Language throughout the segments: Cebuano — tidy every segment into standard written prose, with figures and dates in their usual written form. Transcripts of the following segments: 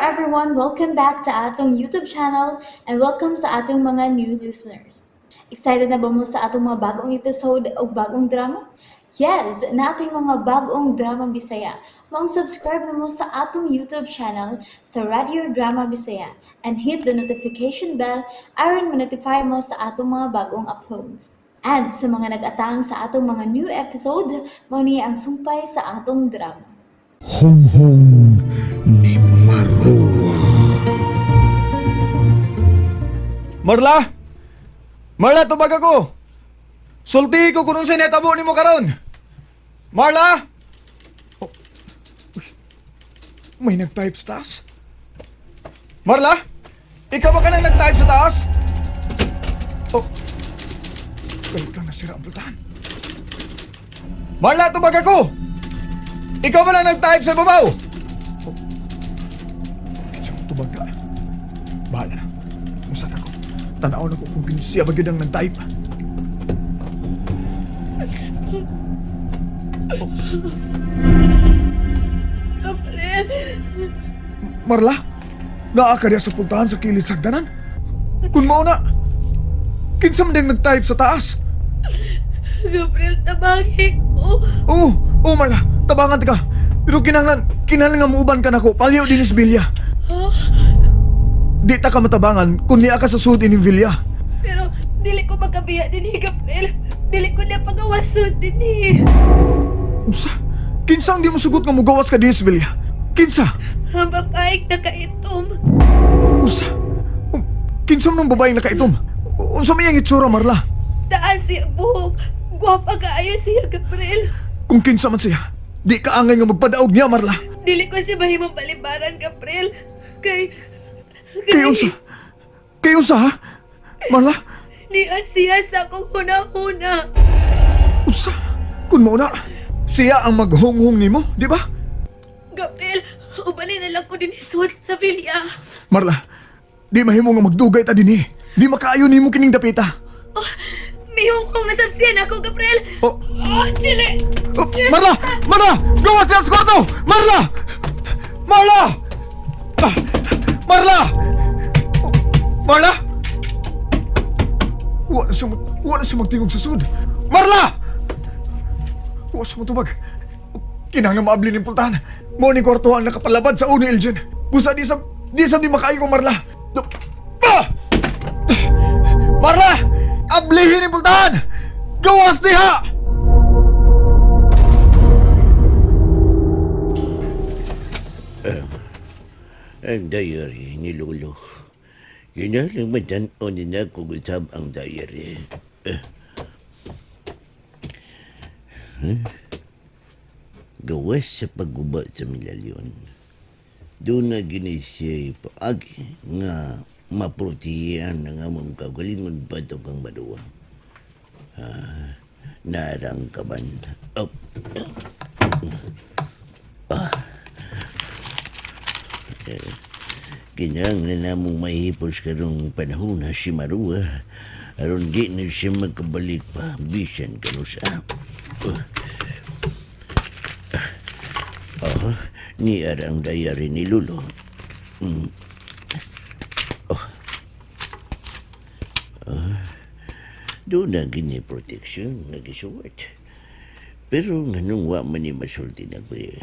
everyone! Welcome back to atong YouTube channel and welcome sa atong mga new listeners. Excited na ba mo sa atong mga bagong episode o bagong drama? Yes, nating mga bagong drama Bisaya. Maong subscribe na mo sa atong YouTube channel sa Radio Drama Bisaya and hit the notification bell aron ma-notify mo sa atong mga bagong uploads. And sa mga nag-atang sa atong mga new episode, mao ni ang sumpay sa atong drama. Honghong ni Marua. Marla! Marla, tubag ako! Sulti ko kung unsay nahitabo nimo karon. Marla! Oh. Uy. May nag-type sa taas? Marla? Ikaw ba ka nang nag-type sa taas? Oh. Galit lang nasira ang pultahan. Marla, tubag ako! Ikaw ba lang nag-type sa babaw? Oh. Bakit siya tubag ka? Bahala na. Usat ako. Tanaw na ko kung kinsiya ba gyud ang nag-type. Gabriel! Marla, naa ka diya sa pultahan sa kilid sa hagdanan. Kung mao na, kinsa man diyang nag-type sa taas? Gabriel, tabangi ko. Oo, oo Marla, tabangan ka. Pero kinahanglan, kinahanglan nga muuban ka nako, paliw din sa Villa. Di ta ka matabangan kung niya ka sa sud ining Villa. Pero dili ko magkabiya din eh, Gabriel. Dili ko na pagawason din eh. Unsa? Kinsa ang di mo sugot nga mugawas ka din sa Villa? Kinsa? Ang babaeng nakaitom. Unsa? Kinsa man ang babaeng nakaitom? Unsa may iyang itsura, Marla? Taas siya ang buhok. Gwapa kaayo siya, Gabriel. Kung kinsa man siya, di ka angay nga magpadaog niya, Marla. Dili ko siya mahimong balibaran, Gabriel. Kay... Kay unsa? Kay unsa, ha? Marla? Niya siya sa akong huna-huna. Unsa? Kung mao na, siya ang maghunghong nimo, di ba? Gabriel, ubalin na lang ko din isuot sa villa. Marla, di mahimo nga magdugay ta dinhi. Di makaayo nimo kining dapita. Oh, mihunghong nasabsiyan ako, Gabriel. Oh. Oh, chile! Oh, Marla! Marla! Gawas niya sa kwarto! Marla! Marla! Ah, Marla! Oh, Marla! Wa na siya magtingog sa sud. Marla! Wa siya matubag. Kinahanglan maabli ning pultahan. Mao ni kwarto ang nakapalabad sa uni Elgin. Busa di sa di makaayo ko Marla. Ah! Marla! Ablihin ni pultahan! Gawas diha! Ang diary ni Lolo. Kinahanglan matan-o ni na ko usab ang diary. Eh. Huh? Gawas sa pagguba sa Milalyon. Doon na gini siya paagi nga maprotehian ang among kagalingon batok ang maduwa. Ah, narang kaban. Oh. Ah. Kinahanglan na mong mahipos karong panahon na si Marua. Aron di na siya magkabalik pa, bisan kanusa. Oh, ni ang diary ni Lolo. Oh. Ah, doon na gini protection nga gisuwat. Pero nganong wa man ni masulti na ko eh.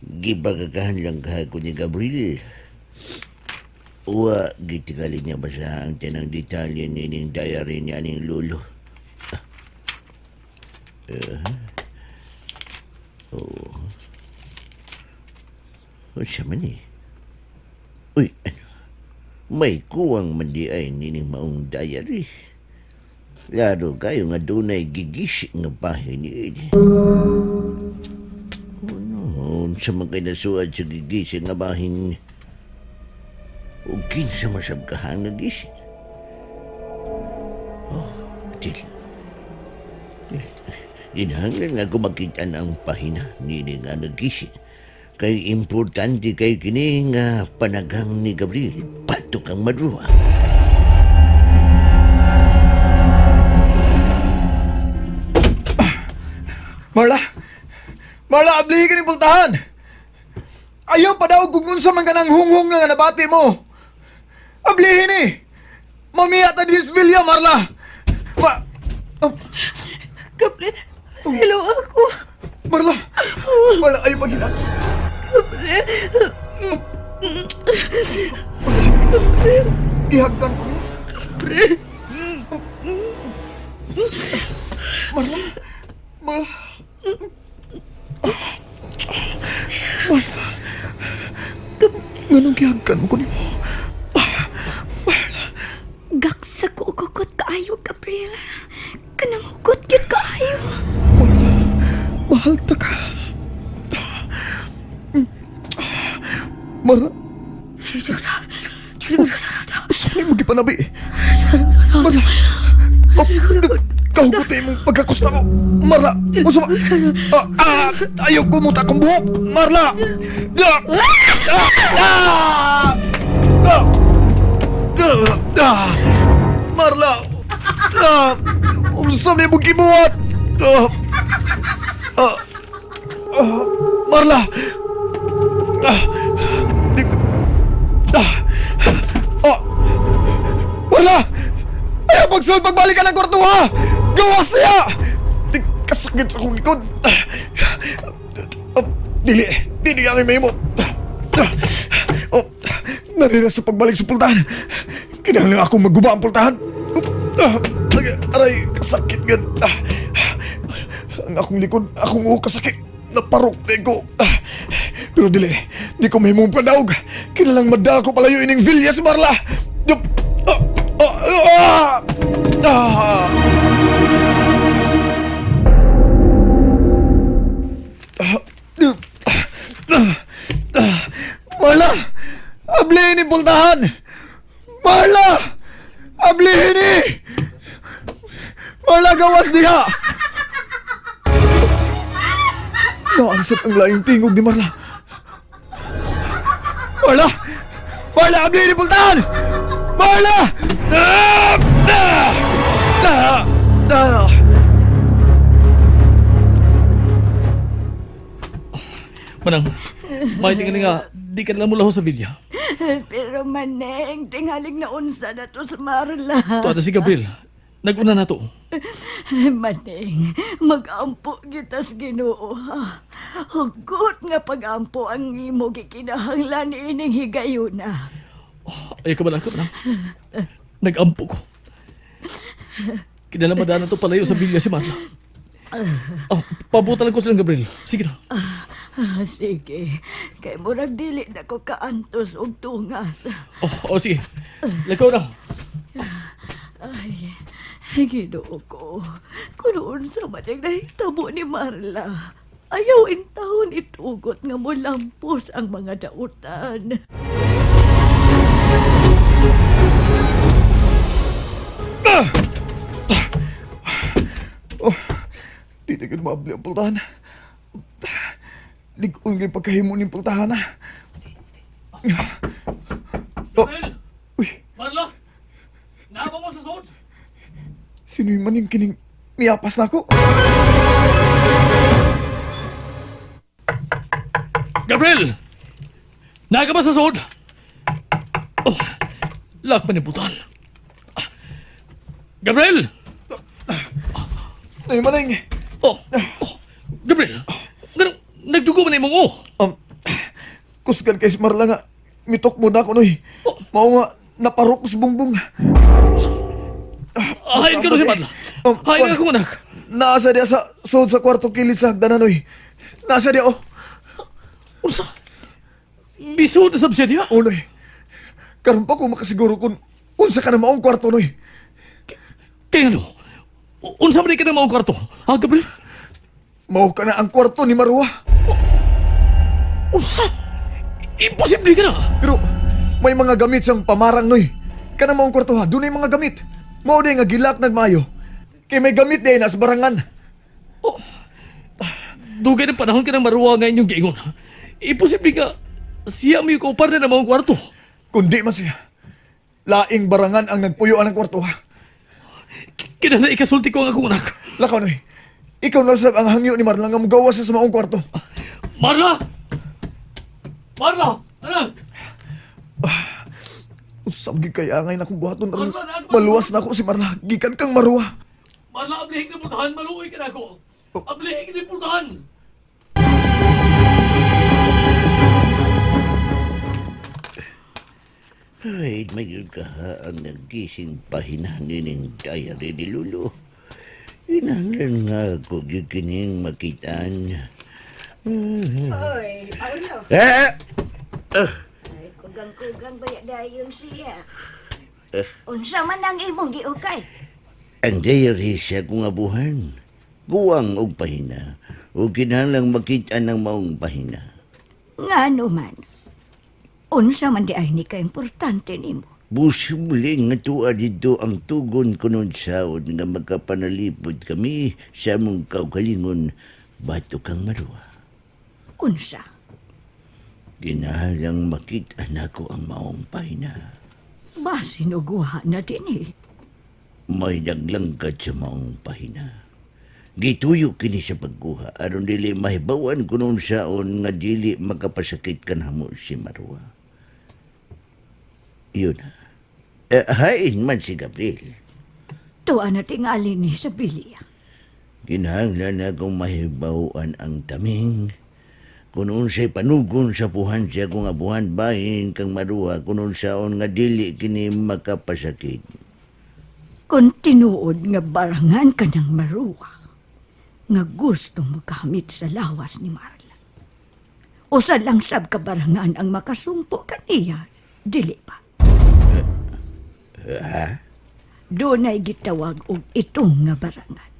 Gibagakahan lang kahako ni Gabriel. Wa gitikali niya basa ang tanang detalye nining diary niya ning Lolo. Oh. Oh, siya man eh. Uy, ano? May kuwang man di ay nining maong diary. Laro kayo nga dunay gigisi nga bahin ni Ed. Oh no, unsa man kay nasuad sa gigisi nga bahin. O kinsa masabkahan nga gisi. Oh, dili. Ginahanglan nga kumakita na ang pahina nini nga nagisi. Kay importante kay kini nga panagang ni Gabriel patok ang madruha. Marla! Marla, ablihi ka ni pultahan! Ayaw pa daw kung unsa man kanang hunghong nga nabati mo. Ablihin eh. Mamiya ta disbilya, Marla. Ma... Oh, Gabriel, silo ako. Marla. Marla, ayaw paghilat. Gabriel. Ihagkan ko. Gabriel. Marla. Marla. Marla. Nganong gihagkan mo ko nimo? Gaksa ko ukukot kaayo, Gabriel. Kanang hugot gyud kaayo. Marla, mahal ta ka. Marla. Saan mo gipanabi? Marla. Oh, kahugot na imong pagkakusta ko. Marla, usa ba? Ah, ah, ayaw kumuta akong buhok. Marla! Ah! Ah! Ah! Ah! Ah! Ah! Marla! Ah! Unsa may imong gibuhat? Ah! Ah! Ah! Marla! Ah! Di... Ah! Oh! Marla! Ayaw pagsul pagbalik ka ng kwarto ha! Gawas siya! Di kasakit sa akong likod. Ah! Ah, dili, dili ang imay mo. Ah! Oh, narira sa pagbalik sa pultahan. Kinahanglan akong magguba ang pultahan. Ah, aray, kasakit gud. Ah, ang akong likod, akong ulo kasakit. Naparok na ko. Ah, pero dili, di ko mahimong padaog. Kinalang madala ko palayo ining vilya si Marla. Yup. Ah, ah, ah, ah. Marla! Ablihin ni pultahan! Marla! Ablihin ni! Marla, gawas diha! Naansat ang laing tingog ni Marla. Marla! Marla, ablihin ni pultahan! Marla! Ah! Ah! Ah! Ah! Manang, may tingin nga, di ka na lang mula ho sa villa. Pero maneng, tingaling na unsa na to sa Marla. Tuwa na si Gabriel. Naguna na to. Maneng, magampo kita sa Ginoo ha. Hugot nga pagampo ang imo gikinahanglan ining higayuna. Ay, ka ba ka, Manang? Nagampo ko. Kinalamadaan na to palayo sa villa si Marla. Oh, pabutan lang ko silang Gabriel. Sige na. Ah, sige, kay murag dili na ko kaantos og tungas. Oh, oh sige. Lakaw na. Ay, Ginoo ko. Kung unsa man ang nahitabo ni Marla, ayaw intawon itugot nga molampos ang mga dautan. Oh, di na gud maabli ang pultahan. Lig-on kay pagkahimo ning pultahan ha. Oh, Gabriel! uy, Marla! Naaba mo sa sod! sino yung maning kining miyapas na ako? Gabriel! Naga ba sa sod? Oh, lak man yung butan. Gabriel! Ay, maning. Oh, oh, Gabriel! Ganun, nagdugo man na imong oh. Kusgan kay si Marla nga. Mitok mo na ako, noy. Oh. Mao nga, naparok ko sa bungbong. Hain ka rin si Marla. Hain ka akong anak. Naasa diya sa sod sa kwarto kilid sa hagdanan, noy. Naasa diya, oh. Unsa? Bisod na sab siya diha. Oh, noy. Karon pa ko makasiguro kung unsa ka na maong kwarto, noy. Kaya ano? Unsa man ka na maong kwarto? Ha, Gabriel? Mao ka na ang kwarto ni Marwa. Unsa? Imposible ka na. Pero may mga gamit siyang pamarang, noy. Kana maong kwarto ha, doon mga gamit. Mao day nga gilak nagmayo. Kay may gamit day nas barangan. Oh. Dugay ng panahon ka ng maruwa nga inyong giingon. Imposible ka siya mo yung kaupar na maong kwarto. Kundi man siya. Laing barangan ang nagpuyuan ng kwarto ha. Kinala ikasulti ko ang akong anak. Lakaw, noy. Ikaw na sab ang hangyo ni Marla nga mugawas sa maong kwarto. Marla! Marla! Anak! Unsa gyud kay angay na akong buhaton aron Marla, anak, maluwas na ako si Marla gikan kang Marwa. Marla, ablihik na putahan. Maluoy ka na ako. Ablihik na putahan. Ay, may ka ang nagising pahina nining diary ni Lulu. Inanglan nga ako gyud kining makitaan. Oy, Paolo. Eh! Ay, kugang-kugang baya dayon siya. Unsa man ang imong giukay? Ang diary siya kong abuhan. Guwang og pahina. O kinahanglang makita ng maong pahina. Ngano man. Unsa man di ay ni ka importante nimo. Posible nga tuwa dito ang tugon kunon saon nga magkapanalipod kami sa among kaugalingon bato kang Marwa. Unsa? Ginahalang makita nako ang maong pahina. Basin og wa na dinhi. May naglangkad sa maong pahina. Gituyo kini sa pagkuha aron dili mahibawan kunon saon nga dili makapasakit kanamo si Marwa. Yun na. Eh, hain man si Gabriel. Tuwa na tingali ni sa bilya. Kinahanglan na akong mahibawan ang taming. Kung unsay panugon sa puhan siya kung abuhan bahin kang Marwa kung unsaon nga dili kini makapasakit. Kung tinuod nga barangan ka ng Maruwa, nga gusto magamit sa lawas ni Marla. Usa lang sab ka barangan ang makasumpo kaniya, dili ba? Dunay gitawag og itong nga barangan.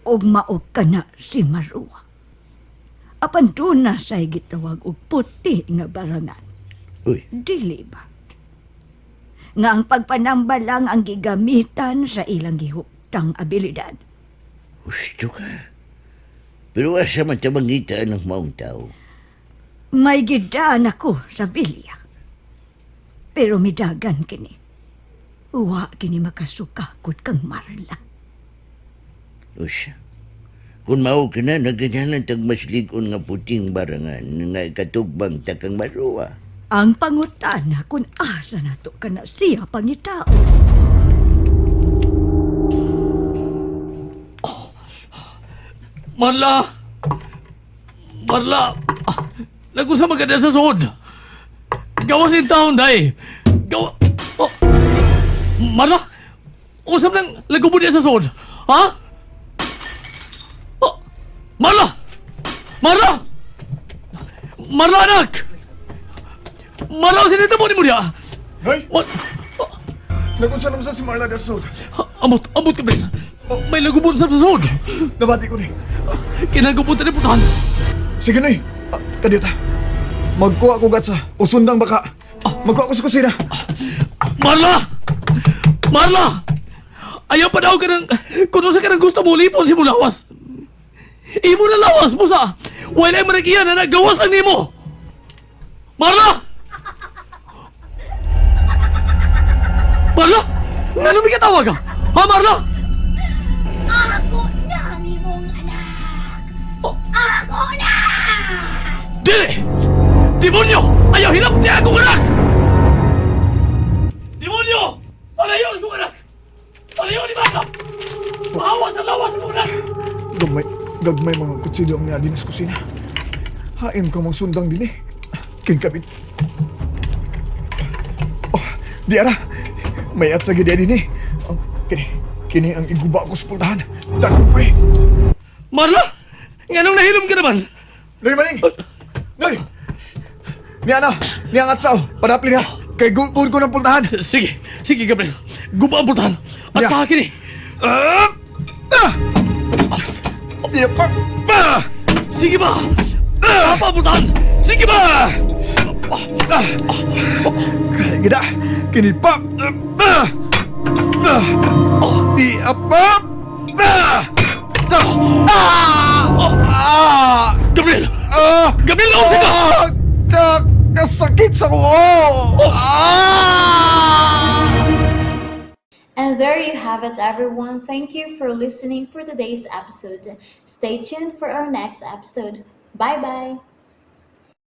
Og mao ka na si Maruwa. Apan doon na sa'y gitawag og puti nga barangan. Uy, Dili ba? Nga ang pagpanamba lang ang gigamitan sa ilang gihuptang abilidad. Gusto ka. Pero asa man tabangita ng maong tao. May gidaan ako sa bilya. Pero midagan kini. Wa kini makasukakot kang Marla. Usya. Kung mao ka na, nagkinalan tag masligon nga puting barangan nga ikatugbang takang Marwa. Ang pangutana kung asa na to ka na siya pangitao. Marla! Marla! Ah, Nagusa maganda sa sud. Gawas in town, day. Gawa... Oh. Marla! Usap ng lagubo niya sa sud. Ha? Oh. Marla! Marla! Marla, anak! Marla, sinita mo ni mo niya? Nay, What? nagunsa naman sa si Marla dasod. Amot, amot ka, Bril. May lagubon sa sud. Nabati ko ni. Kinagubon ta ni putahan. Sige nay, kadiyot ha. Magkuha ko gatsa o sundang baka. Magkuha ko sa kusina. Marla! Marla! Ayaw pa daw ka ng... Kung sa ka ng gusto mo, lipon si Mulawas. Imo na lawas mo sa... Wala man iyan na nagawas ang nimo! Marla! Marla! Nga nung tawag ka? Ha, Marla? Ako na ang imong anak! Oh. Ako na! Dili! Demonyo! Ayaw hilap niya akong anak! Demonyo! Palayon kong anak! Palayon ni Marla! Mahawas ang lawas kong anak! Gagmay, gagmay mga kutsilyo ang niya din sa kusina. Hain ko mang sundang din eh. Kingkabit. Oh, di ara. May at sa gid din eh. Ang, kini, kini ang iguba ko sa pultahan. Dagko ko eh. Marla! Nganong nahilom ka naman? Noy maning! Noy! Niya na! Niya ang atsaw! Panapli na! Kay gukod ko ng pultahan! Sige, sige Gabriel. Guba ang pultahan. At Yeah. sa akin eh. Ah! Ah! Di pa! Ah! Sige ba? Ah! Pa ang pultahan! Sige ba? Ah! Kaya gida! Kini pa! Ah! Ah! Di apa! Ah! Ah! Ah! Gabriel! Ah! Gabriel, naunsa ka! Ah! Ah! Kasakit sa kuo! Ah! And there you have it, everyone. Thank you for listening for today's episode. Stay tuned for our next episode. Bye bye.